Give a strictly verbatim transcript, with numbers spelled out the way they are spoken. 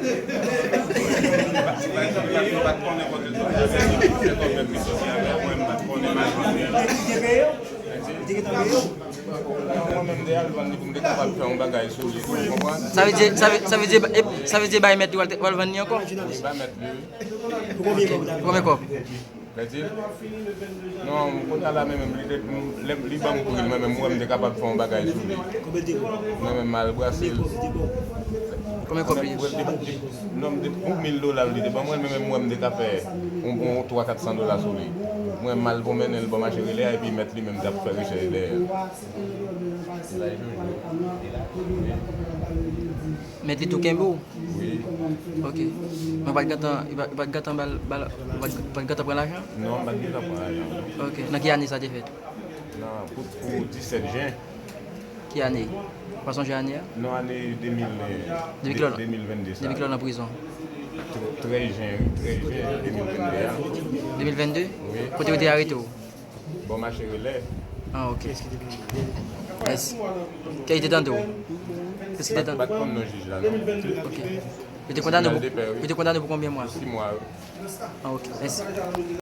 Li pa t konnen kote l soti avè m, li soti avè mwen, m pa t konnen m al jwenn li. Li te peye w? Li te gentan peye w? Non, mwen menm m te al vann li pou m te kapab fè yon bagay sou li, ou konprann? Sa vle di, sa vle, sa vle di, e, sa vle di bay mèt li w al, w al vann li ankò? Wi, bay mèt li, wi. Pou konbyen kòb ou t ap vann? Pou konbyen kòb? Vèdi? Non, kounye a la, men menm, li te, lè li ban m pri l, mwen menm, m wè m te kapab fè yon bagay sou li. Konbyen l te ba w? Mwen menm, m al brase l. Konbyen kòb li te ba w? Konbyen kòb li te ba w? Non, m te, yon mil dola li te ban mwen, men menm, m wè m te ka fè yon, yon twa, kat san dola sou li. Mwen, m al pwomennen l bò mache rele a, epi mèt li menm t ap fè rechèch dèyè l. Mèt li tou kenbe w? Wi. Ok. Men w pa t gentan, li pa, li pa t gentan ba l, ba l, ou pa t, ou pa t gentan pran lajan? Non, m pa t gentan pran lajan, non. Ok. Nan ki ane sa te fèt? Nan, pou, pou disèt jen. Ki ane? Ou pa sonje ane a? Non, ane de mil, depi kilè, de mil venndè sa. Depi kilè w nan prizon? Trèz jen, wi, trèz jen de mil venndè a. De mil venndè? Wi. Kote yo te arete w? Bò mache rele. Ah, ok. Mèsi. Kè li te tande w? Kès ki te tande? Pa t konn non jij la, non. Ok. Yo te kondane w pou, yo te kondane w pou konbyen mwa? Sis mwa, wi. Ah, ok. Mèsi.